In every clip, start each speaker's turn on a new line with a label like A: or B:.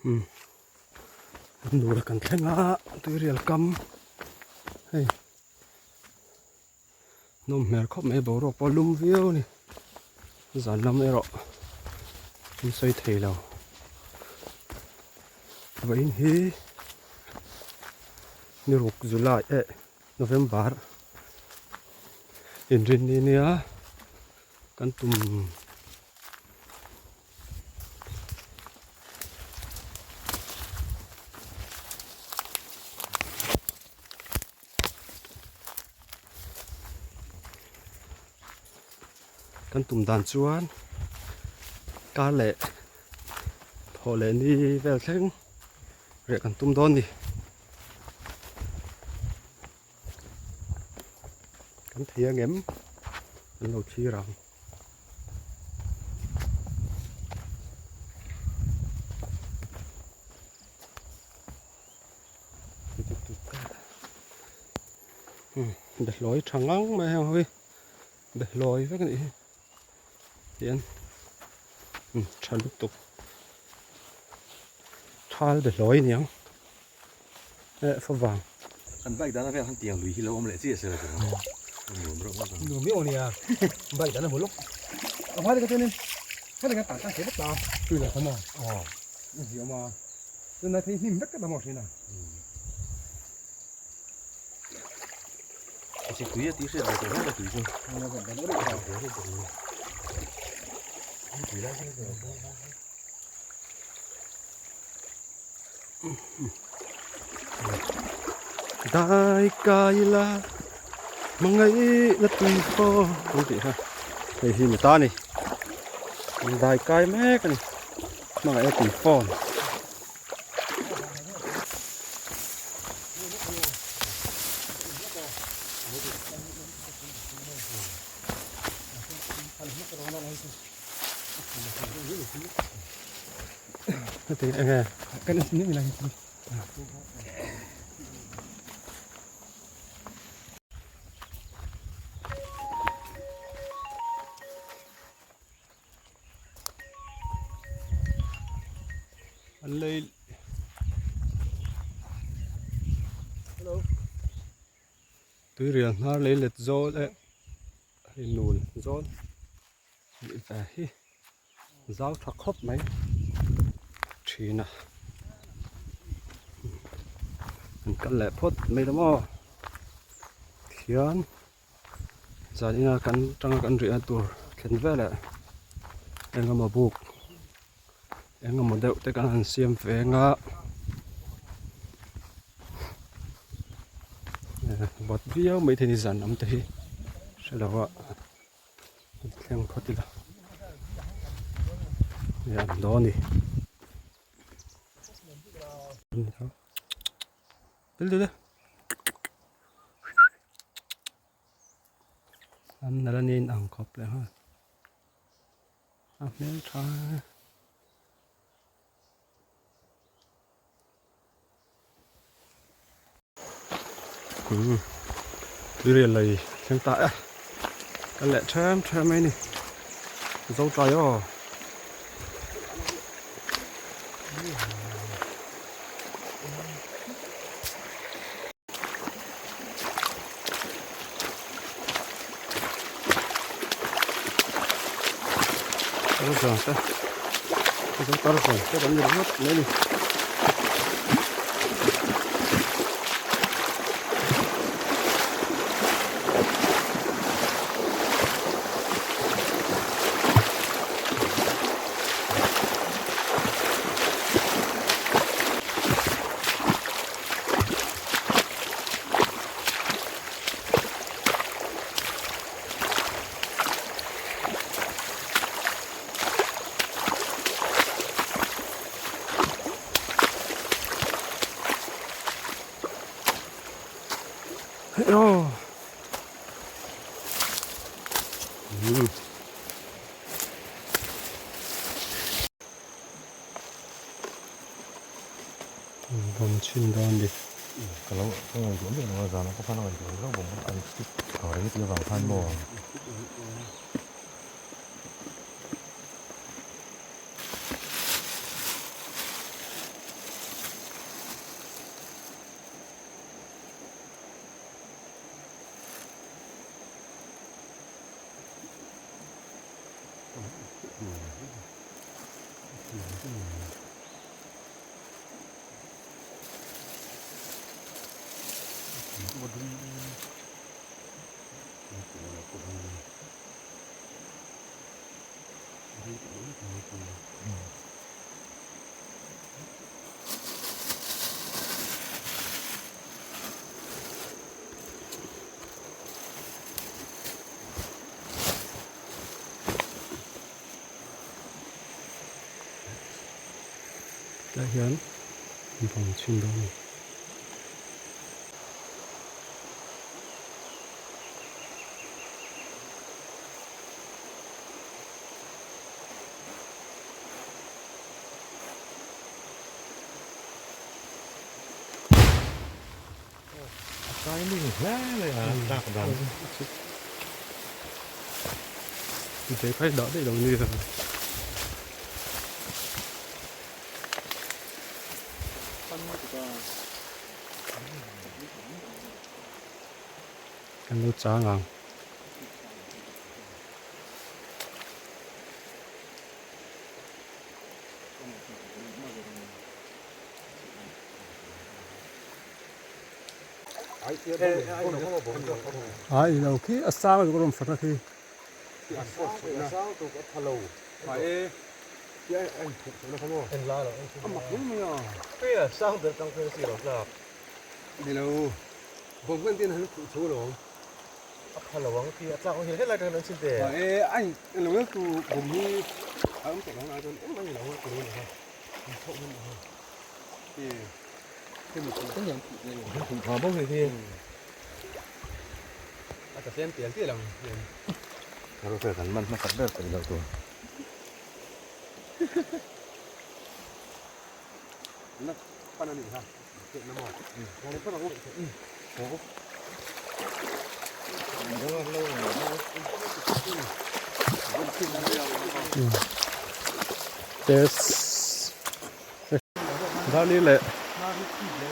A: Umm nul kan thleng a tuirial kam hei nawm hmel khawp mai boruak pawh a lum viau a ni zan lam erawh an sawi thei lo vawiin hi ni ruk July eh November inrinni nia kan tum. Kan tum dan chuan kar leh thawh leh ni vel thleng reh kan tum dawn ni. Kan thei ang em? An lo thlir ang. Behlawi tha ngang mai heng ho hi behlawi vek a nih hi tian tha lutuk thal behlawi a ni ang. Eh favang.
B: Kan bike dana vel khan tiang lui hi lo awm leh chiah sela chuan a nuam reuh ngawt ang.
C: Nuam viau ania bike dana hmu lawk. A hma te chuanin heti kan tah tlang thei vek ta tui lo kha maw aw a zia awm a tunlai phei hnim vek ka ta maw thin a.
B: Chi tui a tih hriat ve tawh hle mai tui chu. Tui lai chu.
A: Dai kai la hmangaih na tui khaw an tih kha hei hi ni ta a ni dai kai mek a ni hmangaih na tui fawn. Heti eng nge
C: kan en ni lai hi
A: an lei
C: hello
A: tuirial hnar lei let zawl eh hei nul zawl hi zau tha khawp mai thin a an kal leh phawt mai lo maw khian zan ina kan tanga kan rihna tur thlen veleh eng emaw buk eng emaw deuh te kan han siam ve ang a vawt viau mai thei zan lam te hi hre lo a. Thleng phawt ila nge an dawn ni an nalh a ni in ang khawp leh nghal a hmeltha Tuirial lei thleng ta e kan leh them them mai a ni zo tlai aw. Bawm chhin dawn ni.
B: Ka lo ka ngaihtuah miah lo a zan ah pawh khan a ngaihtuah lo bawm an stick ang reng tih avang khan maw.
A: Tlai hian vawm chhin dawn a ni.
B: A timing hle mai a tlak dan chu.
A: Ve khai dah daih lo ni a. Kan lo chang ang. A i lo khi a sang a rawn fak a khi.
B: Kan man hmasak ber peih loh tur.
A: Test. Dali leh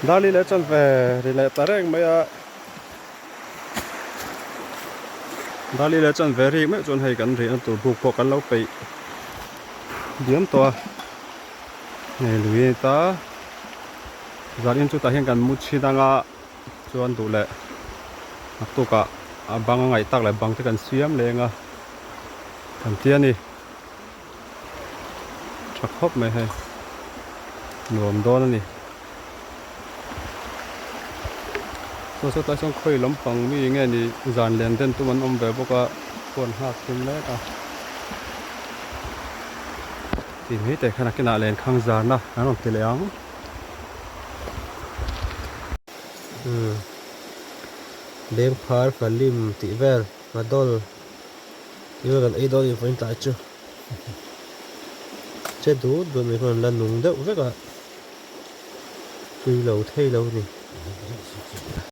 A: Dali leh chuan ve ri leh ta reng mai a Dali leh chuan ve rik meuh chuan hei kan rihna tur buk pawh kan lo peih diam tawh a hei lui a ni ta zanin chutah hian kan mu chhin anga chuan duh leh naktukah a bang a ngaih tak leh bang te kan siam leng a kan ti a ni. Tha khawp mai hei nuam dawn a ni saw sawtlai sawn khawi lampang mi nge ni zan len den tum an awm ve bawk a phone nghak tum mek a tih mai te khan a kinah len khang zan a an rawn ti leh ang
D: umm lengphar falim tih vel ngadawl. Ilo kan ei dawn info in tlai chu che dut dut mai khan an la nung deuh vek a tui lo thei lo a ni.